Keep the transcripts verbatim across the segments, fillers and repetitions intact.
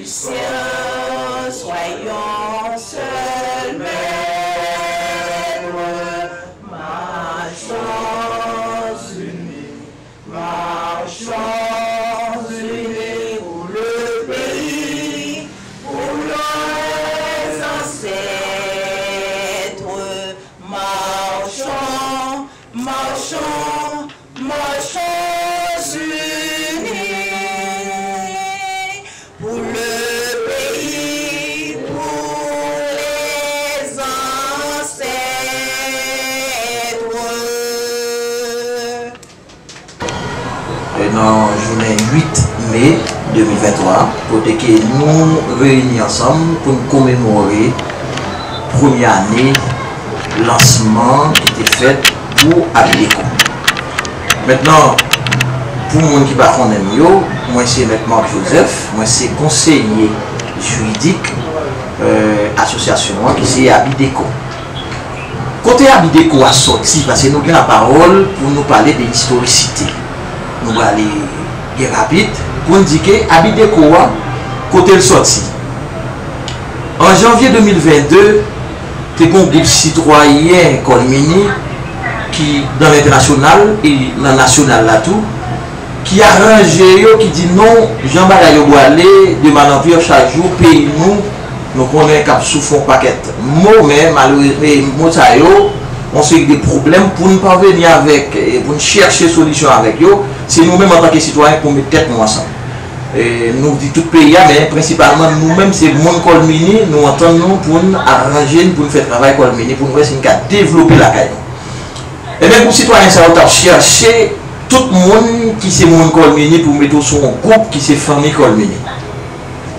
Soyons seul maître, marchons unis, marchons unis pour le pays, pour les ancêtres. Marchons, marchons, marchons unis pour le pays, pour les ancêtres. E nan jounen uit me de mil venntwa, kote ke nou reyini ansanm pou n komemore premye ane lansman ki te fèt pou Abideco. Mentnan, pou moun ki pa konnen m yo, mwen se Mèt Marc Joseph, mwen se konseye jiridik, euh, asosyasyon an ki se Abideco. Kote Abideco a sòti? Paske nou gen lapawòl pou nou pale de istorisite. Nou prale byen rapid pou n di ke Abideco a, kote l sòti? An janvye de mil vennde, te gen yon gwoup sitwayen Kòlmini ki nan lentènasyonal e nan nasyonal la tou, ki aranje yo, ki di non, jan bagay yo pwale, de mal an pi, chak jou, peyi nou, nou konnen k ap soufri yon pakèt mo, men malerezman, mo sa yo, yon seri de pwoblèm pou n paveni avèk, e pou n chèche solisyon avèk yo, se nou menm antanke sitwayen pou met tèt nou ansanm. E nou di tout peyi a, men prensipalman nou menm, se moun Kòlmini, nou antann nou pou n aranje n, pou n fè travay Kòlmini, pou n wè si n ka devlope lakay nou. Ebyen, gwoup sitwayen sa yo t ap chèche tout moun ki se moun Kòlmini pou mete w sou yon gwoup ki se fanmi Kòlmini.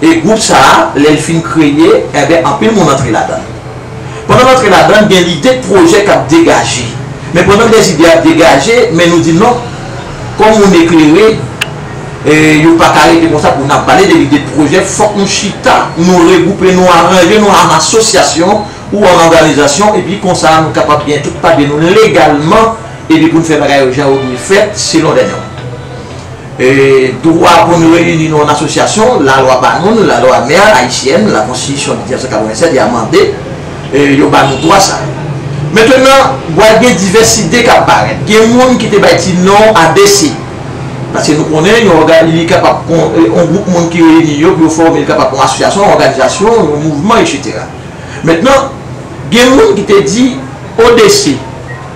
E gwoup sa a, lè l fin kreye, enben, anpil moun antre ladan l. Pandan n antre ladan l, gen lide pwojè k ap degaje. Men pandan lèzide ap degaje, men nou di non, kòm moun eklere, e, yo pa ka rete konsa pou n ap pale de lide pwojè, fòk nou chita, nou regwoupe, nou aranje, nou an asosyasyon ou an òganizasyon, epi konsa nou kapab gen tout papye nou legalman, epi pou n fè bagay yo jan yo dwe fèt, selon lè nòm. E, dwa pou nou reyini nou an asosyasyon, lalwa ba nou l, lalwa mè ayisyèn, la konstitisyon de mil nèf san katrevennsèt, e amande, e, yo ba nou dwa sa. Mentnan, pral gen divès ide k ap parèt. Gen moun ki te bay ti non A D C. Paske nou konnen, yon òga-, li kapab, yon, yon gwoup moun ki reyini yo, pou yo fòme, li kapab yon asosyasyon, yon òganizasyon, yon mouvman, etsetera. Mentnan, gen moun ki te di O D C,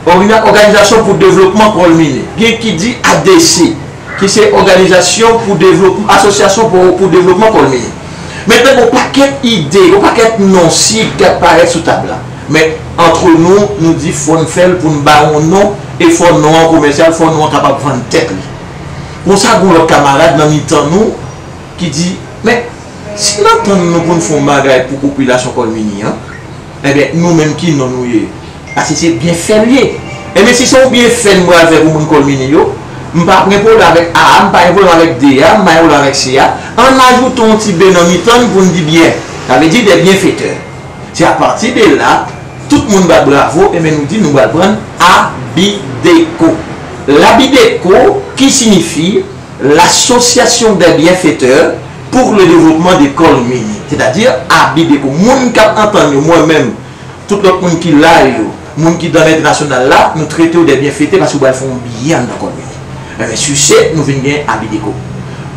Ògina-, Òganizasyon pou Devlopman Kòlmini. Gen ki di A D C, ki se Òganizasyon pou Devlopman, Asosyasyon pou, pou Devlopman Kòlmini. Mentnan, gen yon pakèt ide, yon pakèt non, sig k ap parèt sou tab la. Men, antre nou, nou di fò n fè l pou n ba yon non, e fò non an komèsyal, fò non an kapab vann tèt li. Konsa, gen yon lòt kamarad nan mitan nou ki di, men, si n antann nou pou n fè yon bagay pou popilasyon Kòlmini an, enben, nou menm, ki non nou ye? Paske se byenfè l ye. Enben, si se yon byenfè n pral fè pou moun Kòlmini yo, m pa gen pwoblèm avèk A a, m pa gen pwoblèm avèk D a, m pa gen pwoblèm avèk C a. Ann ajoute yon ti B nan mitan n pou n di byen. Sa vle di des bienfaiteurs. Se apati de la, tout moun bat bravo, enben, nou di nou pral pran Abideco. Labideco, ki siyifi l'Association des Bienfaiteurs pour le Développement de Kòlmini, sètadi Abideco. Moun k ap antann yo, mwen menm, tout lòt moun ki la yo, moun ki nan lentènasyonal la, nou trete yo de byenfetè paske yo pral fè yon byen anndan Kòlmini. Enben, sise, nou vin gen Abideco.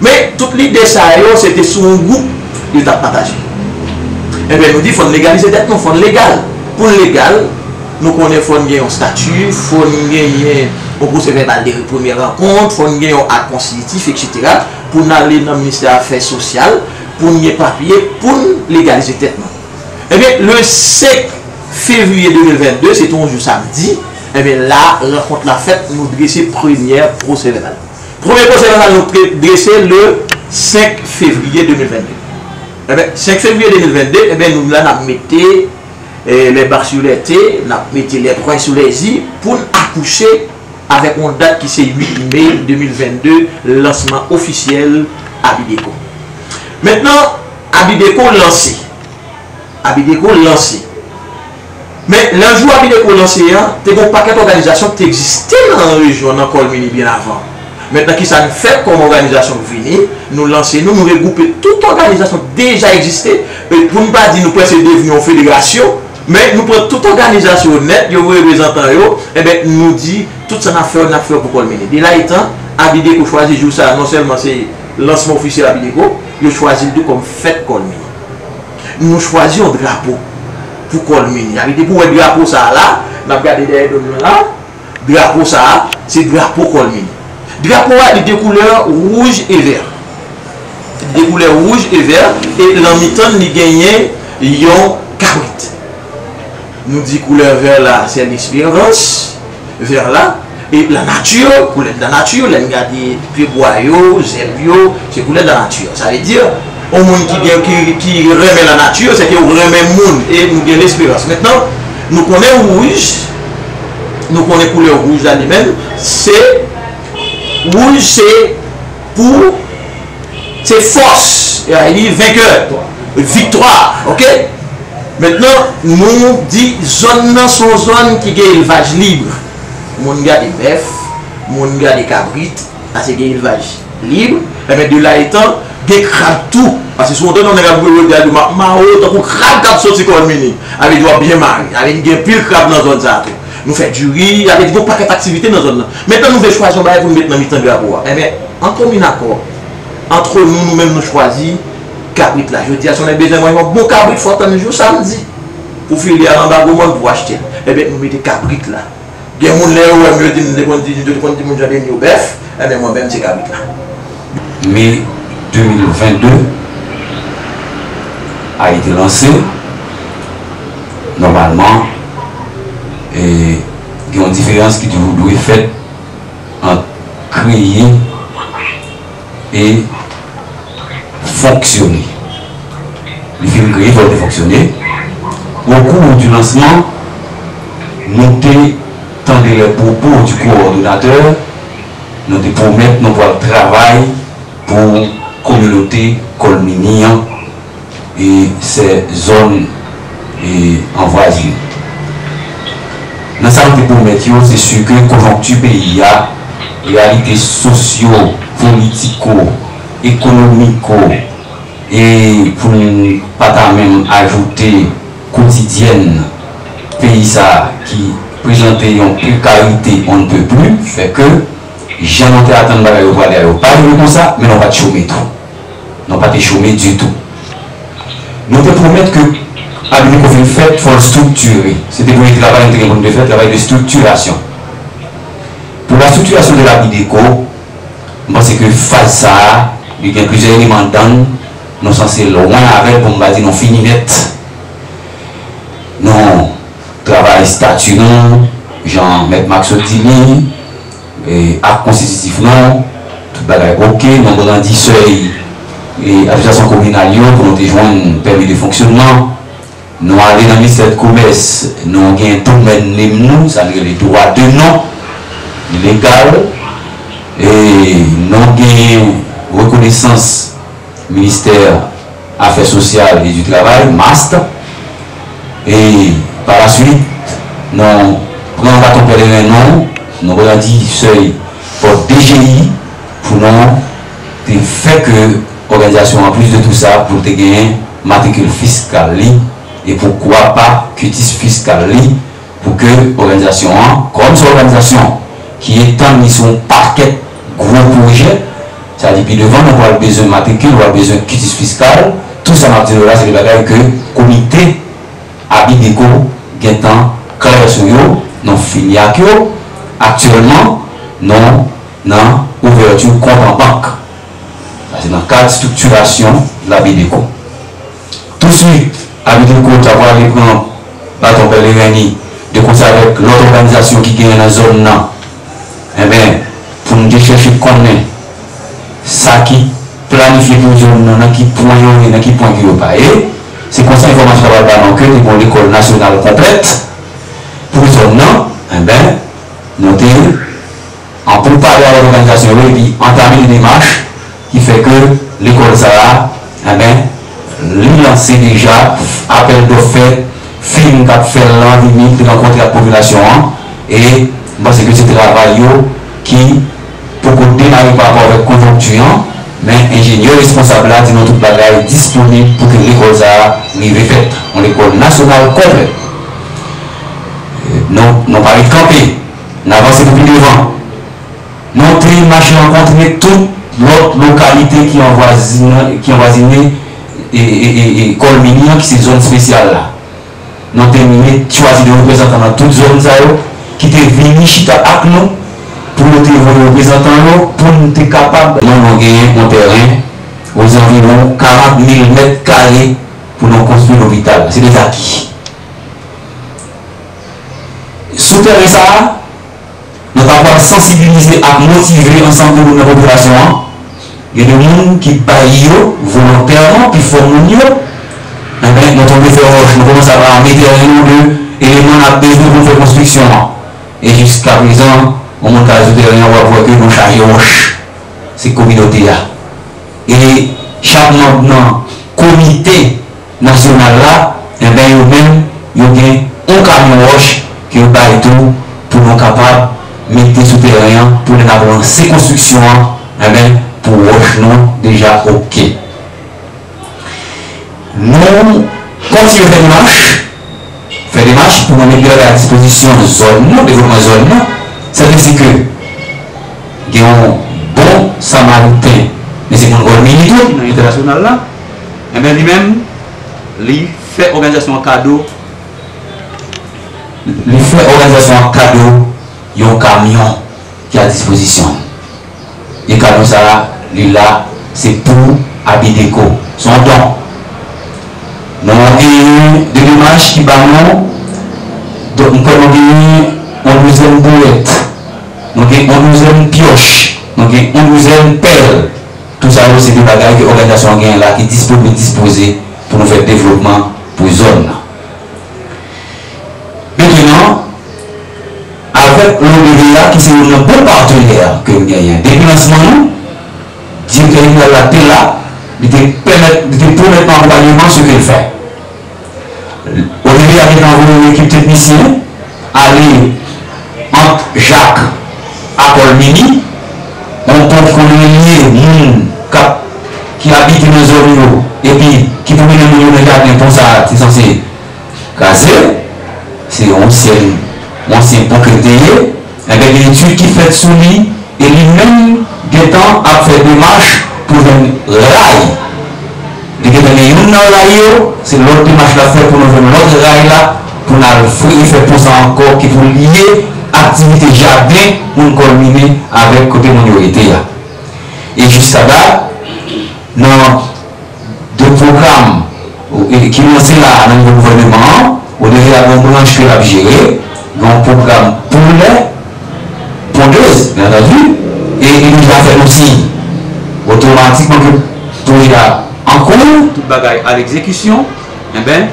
Men, tout lide sa yo, se te sou yon gwoup yo t ap pataje. Enben, nou di, fò n legalize tèt nou, fò n legal. Pou n legal, nou konnen fò n gen yon estati, fò n genyen yon pwosè vèbal de premyè rankont, fò n gen yon ak konstititif, etsetera, pou n ale nan ministè afè sosyal, pou n gen papye, pou n legalize tèt nou. Ebyen, le senk fevriye de mil vennde, se te yon jou samdi, ebyen, la, rankont la fèt, nou drese premyè pwosè vèbal. Premye pwosè vèbal nou tre-, drese le senk fevriye de mil vennde. Ebyen, senk fevriye de mil vennde, ebyen, nou la n ap mete, eh, les bas sur les T, n ap mete les points sur les i pou n akouche avèk yon dat ki se uit me de mil vennde, lansman ofisyèl Abideco. Mentnan, Abideco lanse. Abideco lanse. Men, lè jou Abideco lanse an, te gen yon pakèt òganizasyon ki te egziste nan rejyon, nan Kòlmini byen avan. Mentnan, kisa n fè kòm òganizasyon k vini? Nou lanse nou, nou regwoupe tout òganizasyon k deja egziste. E pou n pa di nou prèske devni yon federasyon, men nou pran tout òganizasyon yo nèt, yo voye reprezantan yo, enben, nou di, tout sa n ap fè yo, n ap fè yo pou Kòlmini. De la etan, Abideco chwazi jou sa a, non sèlman se lansman ofisyèl Abideco, yo chwazi l tou kòm fèt Kòlmini. Nou chwazi yon drapo pou Kòlmini. Sa vle di pou wè drapo sa a la, n ap gade dèyè do nou la, drapo sa a, se drapo Kòlmini. Drapo a, li de koulè wouj e vè. Li de koulè wouj e vè, e nan mitan li genyen yon kabrit. Nou di koulè vè la, se lesperans, vè la, e lanati, koulè lanati, lè n gade pyebwa yo, zèb yo, se koulè lanati. Sa vle di, yon moun ki gen, ki, ki renmen lanati, se ke ou renmen moun, e nou gen lesperans. Mentnan, nou konnen wouj, nou konnen koulè wouj la li menm, se, wouj se pou, se fòs, e a li venkè, viktwa, oke? Mentnan, nou di zòn nan se yon zòn ki gen elvaj lib. Moun gade bèf, moun gade kabrit, paske gen elvaj lib. Enben, de la etan, gen krab tou. Paske si w tande yon nèg ap gwo yo, di a di w, "M ap mare w tankou krab k ap soti Kòlmini." Sa vle di w ap byen mare. Sa vle di gen pil krab nan zòn sa a tou. Nou fè diri, sa vle di gen yon pakèt aktivite nan zòn nan. Mentnan, nou vle chwazi yon bagay pou n met nan mitan drapo a. Enben, an komin akò, antre nou, nou menm nou chwazi kabrit la. Jodi a, si yon nèg bezwen manje yon bon kabrit, fò w tann jou samdi pou file al anba gwo mòn pou w achte l. Enben, nou mete kabrit la. Gen moun, lè yo wè m, yo di m, yo konn di, yo konn di moun jan de yo bèf, enben, mwen menm, se kabrit la. Mai deux mille vingt-deux a été lancé. Nòmalman, e, gen yon diferans ki toujou dwe fèt ant kreye e fonksyone. Li fin kreye, fò l te fonksyone. Au cours du lancement, nou te tande les propos du coordonnateur, nou te pwomèt nou pral travay pou kominote Kòlmini an e sè zòn e anvwazine. Nan sa nou te pwomèt yo, se si ke konjonkti peyi a, reyalite sosyo, politiko, ekonomiko, e pou n pa ta menm ajoute kotidyèn peyi sa a ki prezante yon prekarite on ne peut plus, fè ke jan nou te atann bagay yo prale a yo pa rive konsa, men nou pa t chome tou. Nou pa te chome ditou. Nou te pwomèt ke Abideco fin fèt, fò l estriktire. Se te premye travay nou te gen pou nou te fè, travay de estriktirasyon. Pour la structuration de l'Abideco, m panse ke faz sa a, li gen plizyè eleman ladan l, nou sanse lwen avè l pou m pa di nou fini nèt. Nou travay estati nou, jan Mèt Mak sot di li, e, ak konstititif nou, tout bagay oke, nou grandi sèy, e, administrasyon kominal yo pou nou te jwenn pèmi de fonksyonman. Nou ale nan ministè de komès, nou gen domèn name nou, sa nou rele dwa de non, li legal, e nou gen rekonesans ministè afè sosyal e di travay, mast, e pa la swit, nou pran baton pèleren nou, nou grandi sèy pòt D G I pou nou te fè ke òganizasyon an, plis de tou sa, pou l te genyen matrikil fiskal li, e poukwa pa kitis fiskal li, pou ke òganizasyon an, kòm se yon òganizasyon ki etann li sou yon pakèt gwo pwojè, sa di pi devan, nou pral bezwen matrikil, nou pral bezwen kitis fiskal, tout sa m ap di nou la, se de bagay ke komite Abideco gentan klè sou yo, nou fini ak yo. Aktyèlman, nou nan ouvèti kont an bank. Sa se nan kad estriktirasyon Abideco. Touswit, Abideco ta prale pran baton pèleren li, de konsè avèk lòt òganizasyon ki genyen nan zòn nan. Enben, pou n te chèche konnen sa ki planifye pou zòn nan, nan ki pwen yo ye, nan ki pwen ke yo pa ye. Se konsa enfòmasyon ta pral ba nou ke te gen yon lekòl nasyonal konplèt pou zòn nan. Enben, nou te an poupale avèk òganizasyon yo epi antame de demach ki fè ke lekòl sa a, enben, li lanse deja, apèl dòf fèt, fim k ap fè l lan, vini rankontre ak popilasyon an, e m panse ke se travay yo ki poko demare pa rapò avèk konjonkti an, men enjenyè responsab la di nou tout bagay disponib pou ke lekòl sa a rive fèt, yon lekòl nasyonal konplè. Nou, nou pa ret kanpe, n avanse pou pi devan. Nou te mache rankontre tout lòt lokalite ki anvwazine, ki anvwazine e, e, e, e, Kòlmini an, ki se zòn espesyal la. Nou te met, chwazi de reprezantan nan tout zòn sa yo, ki te vini chita ak nou, pou yo te voye reprezantan yo, pou n te kapab. Non, nou genyen yon tèren ozanviwon karant mil mèt kare pou nou konstwi lopital la. Se de zaki. Sou tèren sa a, nou ta pral sansibilize ak motive ansanm de moun nan popilasyon an. Gen de moun ki bay yo volontèman, pi fò moun yo. Enben, nou tonbe fè wòch, nou kòmanse ap ame tèren nou de eleman n ap bezwen pou n fè konstriksyon an. E jiskaprezan, yon moun ka al sou tèren an, w ap wè ke nou chaje wòch. Se kominote a. E chak manm nan komite nasyonal la, enben, yo menm, yo gen yon kamyon wòch ke yo bay tou pou nou kapab mete sou tèren an, pou lè n ap lanse konstriksyon an, enben, pou wòch nou deja oke. Nou kontinye fè demach, fè demach pou nou mete bagay a dispozisyon zòn nou, devlopman zòn nou. Sètadi ke gen yon bon samariten, men se moun Kòlmini tou, nan entènasyonal la. Enben, li menm, li fè òganizasyon an kado, li fè òganizasyon an kado yon kamyon ki a dispozisyon l. E kado sa a, li la, se pou Abideco. Se yon don. Nou genyen de demach ki ba nou, donk, m kwè nou genyen yon douzèn bourèt, nou gen yon douzèn pyòch, nou gen yon douzèn pèl. Tou sa yo se de bagay ke òganizasyon an genyen la ki disponib, dispoze pou nou fè devlopman pou zòn nan. Mentnan, avèk l'O D V A, ki se youn nan bon patnè ke m genyen, depi lansman nou, direktè jeneral la te la, li te pèmèt, li te pwomèt m akonpayman, se ke l fè. O D V A gentan voye yon ekip teknisyen ale ant Jak a Kòlmini, yon pon ki konn relye moun k ap, ki abite nan zòn yo, epi ki pou mennen moun yo nan jaden. Pon sa a te sanse kraze, se yon ansyen, yon ansyen pon ke l te ye. Enben, gen etid ki fèt sou li, e li menm gentan ap fè demach pou jwenn ray. Li gentan gen youn nan ray yo, se lòt demach l ap fè pou nou jwenn lòt ray la, pou n al fè, fè pon sa ankò, ki pou lye aktivite jaden moun Kòlmini avèk kote moun yo rete a. E jiskadat, nan de pwogram, e, ki lanse la a nan nivo gouvèneman an, O D V A gen yon branch ke l ap jere, gen yon pwogram pou lè pondez, byen antandi, e li deja fè nou siy otomatikman ke pwojè a an kou. Tout bagay al egzekisyon, enben,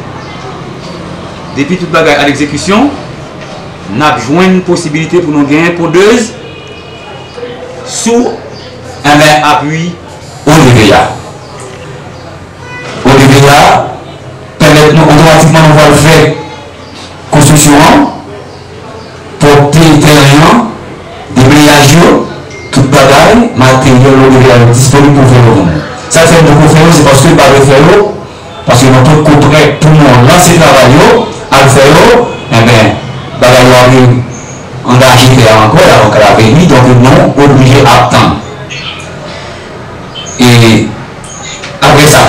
depi tout bagay al egzekisyon, n ap jwenn posibilite pou nou genyen pondez sou, enben, apui O D V A. O D V A pèmèt nou otomatikman nou pral fè konstriksyon an, pòte tèren an, debleyaj yo, tout bagay, materyèl O D V A yo disponib pou fè yo pou nou. Sa k fè nou poko fè yo, se paske n pa vle fè yo, paske nou potko prè pou nou lanse travay yo, al fè yo, enben, bagay yo ap angaje tè a ankò, y ap anklave li, donk nou oblije ap tann. E apre sa,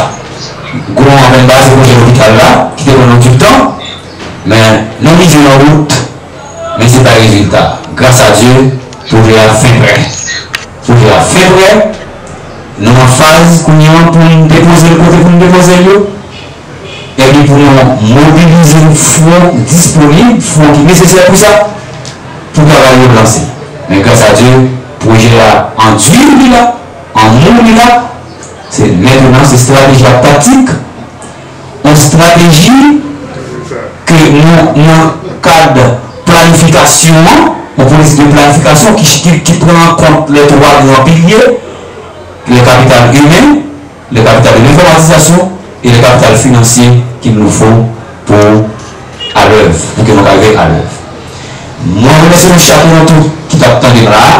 gwo anpèn ba se pwojè lopital la, ki te pran nou tout tan, men nou mize nan wout, men se pa rezilta. Gras a Dye, pwojè a fen prè. Pwojè a fen prè, nou nan faz kounye an pou n depoze l kote pou n depoze l yo. Epi pou nou mobilize fon disponib, fon ki nesesè pou sa, pou travay yo lanse. Men gras a Dye, pwojè a an dwil li la, an moul li la, se mentnan, se estrateji ak taktik, yon estrateji ke nou, nan kad planifikasyon an, yon politik de planifikasyon ki, ki, ki pran an kont les trois grands piliers, le capital humain, le capital de l'informatisation et le capital financier qu'il nous faut pour à l'œuvre, pou ke nou ka rive à l'œuvre. Mwen remèsye nou chak nou tout ki t ap tande m la a,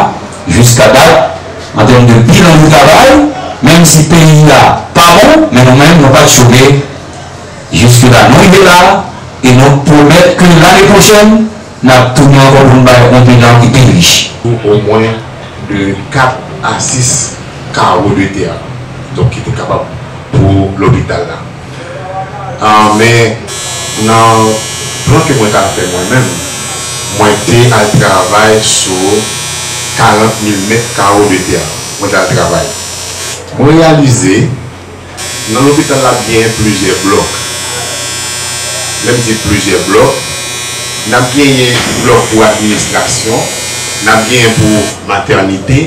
jiska dat, An tèm de bilan de travay, menm si peyi a pa bon, men nou menm, nou pa t chome. Jiske la, nou rive la, e nou pwomèt ke lane pwochèn, n ap tounen ankò pou n bay yon bilan ki pi rich. Omwen de kat a sis kawo de tè, donk ki te kapab pou lopital la. Ah, men nan plan ke mwen t al fè mwen menm, mwen te al travay sou karant mil mèt kawo de tè. Mwen t al travay. Mwen reyalize, nan lopital la, ap genyen plizyè blòk. Lè m di plizyè blòk, n ap genyen blòk pou administrasyon, n ap genyen pou matènite,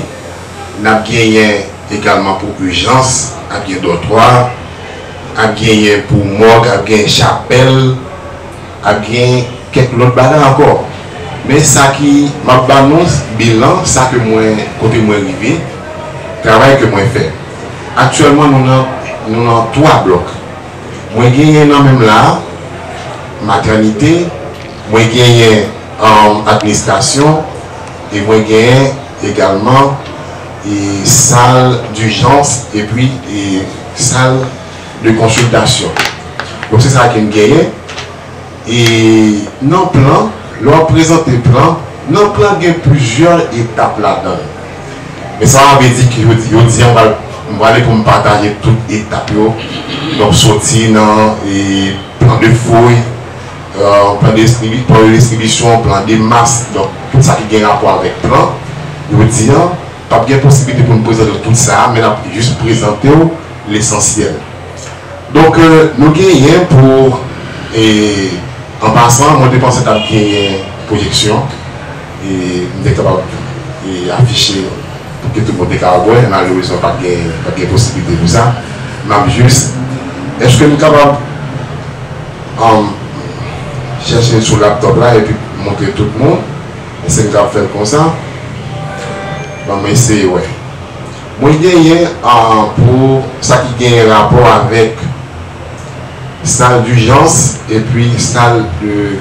n ap genyen egalman pou ijans, ap gen dòtwa, ap genyen pou mòg, ap gen chapèl, ap gen kèk lòt bagay ankò. Men sa ki, m ap ba nou bilan, sa ke mwen, kote mwen rive, travay ke mwen fè. Aktyèlman, nou nan, nou nan twa blòk. Mwen genyen nan men m la, matènite, mwen genyen, um, administrasyon, e mwen genyen egalman, e sal dijans, epi, e sal de konsiltasyon. Donk, se sa ke m genyen. E nan plan, lè w ap prezante plan, nan plan gen plizyè etap ladan l. Men sa pa vle di ke jodi, jodi a, m pral, m prale pou m pataje tout etap yo. Donk, soti nan, e, plan de fouy, e, plan de distribi-, plan de distribisyon, plan de mas, donk, tout sa ki gen rapò avèk plan. Jodi a, p ap gen posiblite pou n prezante w tout sa, men n ap jis prezante w lesansyèl. Donk, e, nou genyen pou, e, an pasan, mwen te panse t ap genyen pwojeksyon, e m te kapab, e, afiche pou ke tout moun te ka wè, malerezman, pa t gen, pa t gen posiblite pou sa. M ap jis, èske m kapab, um, chèche sou laptop la epi montre tout moun? Èske m kapab fè l konsa? Ban mwen eseye wè. Mwen genyen, ah, pou sa ki genyen rapò avèk sal dijans epi sal de